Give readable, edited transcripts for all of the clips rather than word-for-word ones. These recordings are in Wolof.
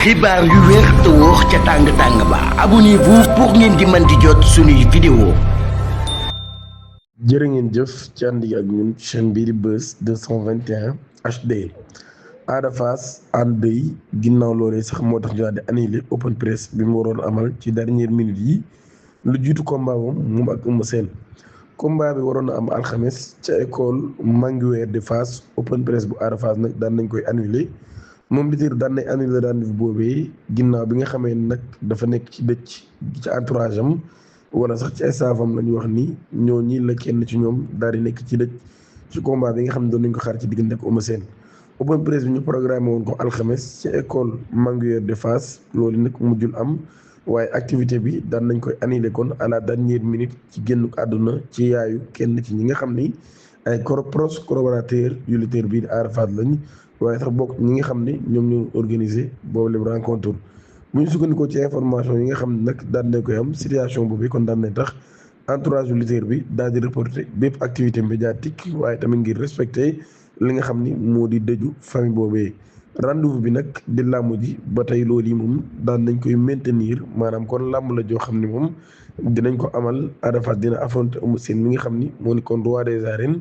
xibaar yu wér te wóor ca tàng-tàng ba abonnez-vous pour ngeen di mën di jot suñuy vidéo. jërë ngeen jëf ci ànd ak ñun chaîne bii di Buzz 221 HD. Ada Fass ànd yi ginnaaw loolee sax moo tax ñu daal di annulé open press bi mu waroon amal ci dernière minute yi lu jiitu combat moom ak Eumeu Sène. combat bi waroon na am alxames ca école Manguier de Fass open press bu Ada Fass nag daan nañ koy annulé. moom Lutteur daan nañ annulé rendez-vous boobee ginnaaw bi nga xamee nag dafa nekk ci dëcc ci entourage am wala sax ci staff am la ñu wax ni ñoo ñi la kenn ci ñoom daal di nekk ci dëcc ci combat bi nga xam ne doon nañ ko xaar ci diggante ak Eumeu Sène. open press bi ñu programmé woon ko alxames ci école Manguier de Fass loolu nag mujjul am waaye activité bi daan nañ koy annulé kon à la dernière minute ci génn àdduna ci yaayu kenn ci ñi nga xam ni ay proches collaborateurs yu Lutteur bii di Ada Fass lañ. waaye sax bokk ñi nga xam ne ñoom ñoo organisé boobu lépp rencontre bu ñu sukkandikoo ci information yi nga xam ne nag daan nañ koy am situation boobu kon daan nañ tax entourage du Lutteur bi daal di reporter bépp activité médiatique waaye tamit ngir respecter li nga xam ni moo di dëju famille boobee. rendez-vous bi nag di làmb ji ba tey loolu yi moom daan nañ koy maintenir maanaam kon làmb la joo xam ni moom dinañ ko amal Ada Fass dina affronter Eumeu Sène mi nga xam ni moo ni kon roi des arènes.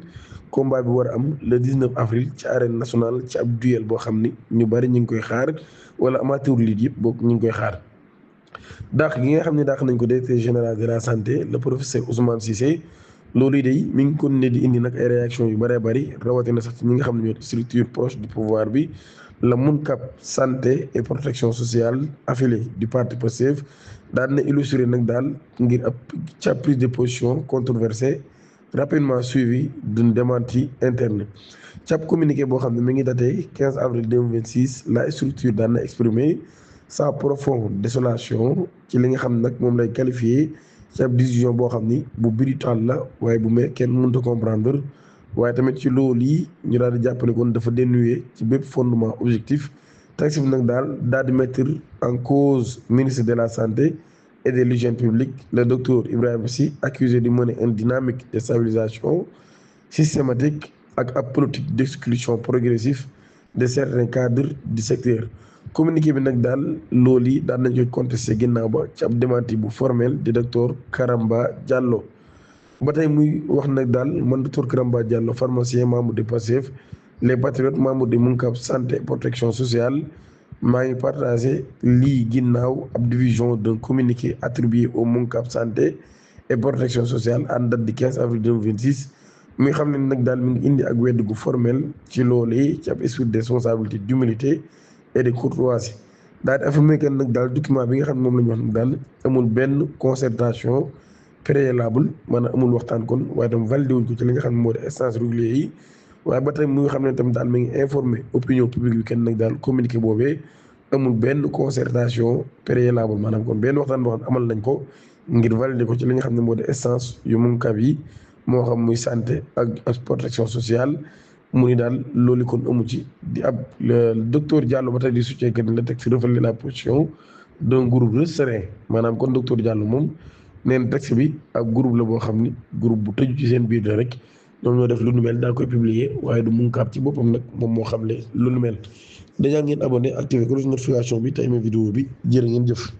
combat bi war a am le 19 avril ci arène nationale ci ab duel boo xam ni ñu bari ñu ngi koy xaar wala amateur lutte yëpp bokk ñu ngi koy xaar. dàq gi nga xam ne dàq nañ ko directeur général de la santé le professeur Ousmane Cissé loolu day mi ngi kon ne di indi nag ay réaction yu bëree bëri rawatina sax ci ñi nga xam ne ñoo structure proche du pouvoir bi la MONCAP santé et protection sociale affilié du parti Pastef daan na illustré nag daal ngir ab ca prise de position controversée rapidement suivi d'une démenti interne ci ab communiqué boo xam ne mi ngi daté 15 avril 2026 la structure daan na exprimer sa profonde désolation ci li nga xam nag moom lay qualifié ci ab décision boo xam ni bu brutale la waaye bu may kenn mënut a comprendre waaye tamit ci loolu yi ñu daal di jàppale kon dafa dénué ci bépp fondement objectif texte bi nag daal di mettre en cause ministre de la santé et de l'hygiène publique le docteur Ibrahima Sy accusé de mener une dynamique de stabilisation systématique ak ab politique d'exclusion progressive de certains cadres du secteur. communiqué bi nag daal loolu yi daan nañ koy contesté ginnaaw ba ci ab démenti bu formel di docteur Karamba Diallo ba tey muy wax nag daal man docteur Karamba Diallo pharmacien membre de Pastef les patriotes membre de MONCAP santé et protection sociale maa ngi partagé lii ginnaaw ab division d'un communiqué attribué au MONCAP santé et protection sociale en date du 15 avril 2026 mi nga xam ne nag daal mi ngi indi ak wedd gu formel ci loolee ci ab esprit de responsabilité d'humilité et de courtoisie daal di affirmé que nag daal document bi nga xam ne moom la ñu wax nag daal amul benn concertation préalable maanaam amul waxtaan kon waaye tam validé wuñ ko ci li nga xam ne moo di instance régulier yi waaye ba tey mu nga xam ne tamit daal mi ngi informé opinion publique bi kenn nag daal communiqué boobee amul benn concertation préalable maanaam kon benn waxtaan boo xam ne amal nañ ko ngir valider ko ci li nga xam ne moo di instance yu MONCAP yi moo xam muy santé ak protection sociale mu ni daal loolu kon amu ci di ab docteur Diallo ba tey di soutien que la texte reflète la position d'un groupe restreint maanaam kon docteur Diallo moom nee na texte bi ak groupe la boo xam ni groupe bu tëju ci seen biir la rek ñoom ñoo def lu nu mel daa koy publier waaye du MONCAP ci boppam nag moom moo xamle lu nu mel. dañaa ngeen abonné activé ko notification bi tey ma vidéo bi jërë ngeen jëf.